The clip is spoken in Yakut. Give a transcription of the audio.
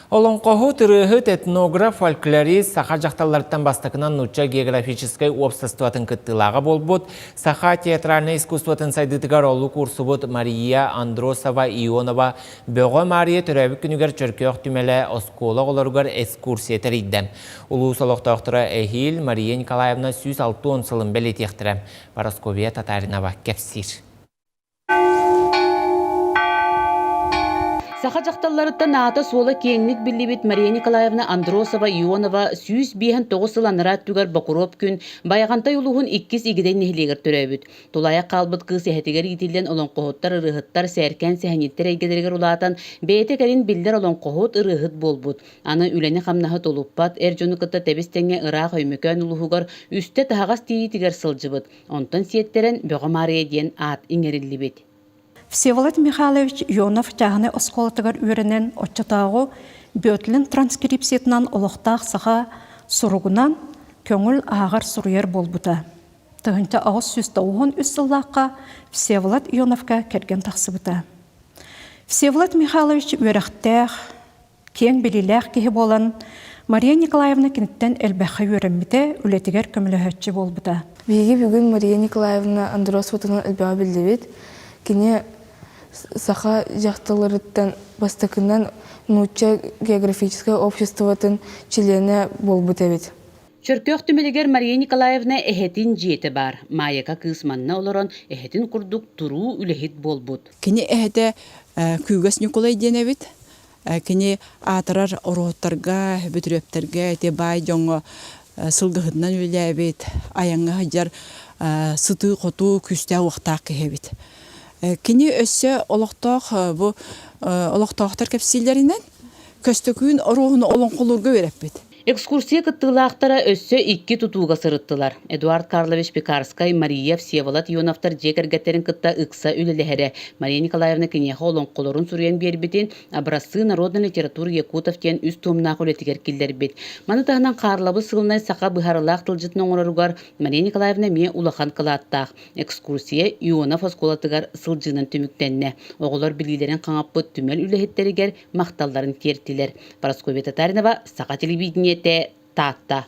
Олоҥхоһут, ырыаһыт, этнограф, фольклорист, саха дьахталларыттан бастакынан нуучча географическай уопсастыбатын кыттыылааҕа буолбут, саха театральнай искусствотын сайдыытыгар олук уурсубут Мария Андросова-Ионова Бөҕө Маарыйа төрөөбүт күнүгэр Чөркөөх түмэлэ оскуола оҕолоругар экскурсия тэрийдэ. Улуус олохтоохторо эһиил Мария Николаевна 160 сылын бэлиэтиэхтэрэ. Парасковья Татаринова кэпсиир. Саха дьахталларыттан аата-суола киэҥник биллибит Мария Николаевна Андросова-Ионова 159 сыл анараа өттүгэр Бокуруоп күн Байаҕантай улууһун иккис Игидэй нэһилиэгэр төрөөбүт. Тулаайах хаалбыт кыыс эһэтигэр иитиллэн олоҥхоһуттар, ырыаһыттар, сээркээн сэһэнньиттэр эйгэлэригэр улаатан, бэйэтэ кэлин биллэр олоҥхоһут, ырыаһыт буолбут. Аны үлэни-хамнаһы тулуппат, эр дьону кытта тэбис-тэҥҥэ ыраах Өймөкөөн улууһугар үстэ таһаҕас тиийиитигэр сылдьыбыт. Онтон сиэттэрэн Бөҕө Маарыйа диэн аат иҥэриллибит. Всеволод Михайлович Ионов чааһынай оскуолатыгар үөрэнэн оччотооҕу Бөтлин транскрипциятынан олохтоох саха суругунан көҥүл ааҕар суруйар буолбута. 1893 сыллаахха Всеволод Ионовка кэргэн тахсыбыта. Всеволод Михайлович үөрэхтээх, Киэҥ билиилээх киһи буолан, Мария Николаевна киниттэн элбэххэ үөрэммитэ, үлэтигэр көмөлөһөөччү буолбута. Биһиги бүгүн Мария Николаевна Андросоватынан элбэҕи биллибит. Кини саха дьахталларыттан бастакынан нуучча географическай обществотын чилиэнэ буолбут эбит. Чөркөөх түмэлигэр Мария Николаевна эһэтин дьиэтэ баар. Маайака кыыс манна олорон эһэтин курдук туруу үлэһит буолбут. Кини эһэтэ Күүгэс Ньукулай диэн эбит. Кини аатырар ороһуттарга, Бөтүрүөптэргэ ити баай дьоҥҥо сылгыһытынан үлэлээбит, айаҥҥа сылдьар сытыы-хотуу, күүстээх-уохтаах киһи эбит. Кини өссө олохтоох бу олохтоохтор кэпсииллэринэн Көстөкүүн Оруоһуну олоҥхолуурга үөрэппит. Экскурсия кыттыылаахтара өссө икки тутууга сырыттылар. Эдуард Карлович Пекарскай, Мария, Всеволод Ионовтар дьиэ кэргэттэрин кытта ыкса үлэлэһэрэ. Мария Николаевна киниэхэ олоҥхолорун суруйан биэрбитин «Образцы народной литературы якутов» диэн үс туомнаах үлэтигэр киллэрбит. Маны таһынан Хаарлабы сылынай саха быһаарылаах тылдьытын оҥороругар Мария Николаевна эмиэ улахан кылааттаах. Экскурсия Ионов оскуолатыгар сылдьыынан түмүктэннэ. Оҕолор билиилэрин хаҥаппыт түмэл үлэһиттэригэр махталларын тиэртилэр. Парасковья Татаринова, Саха телевидениетэ, Таатта.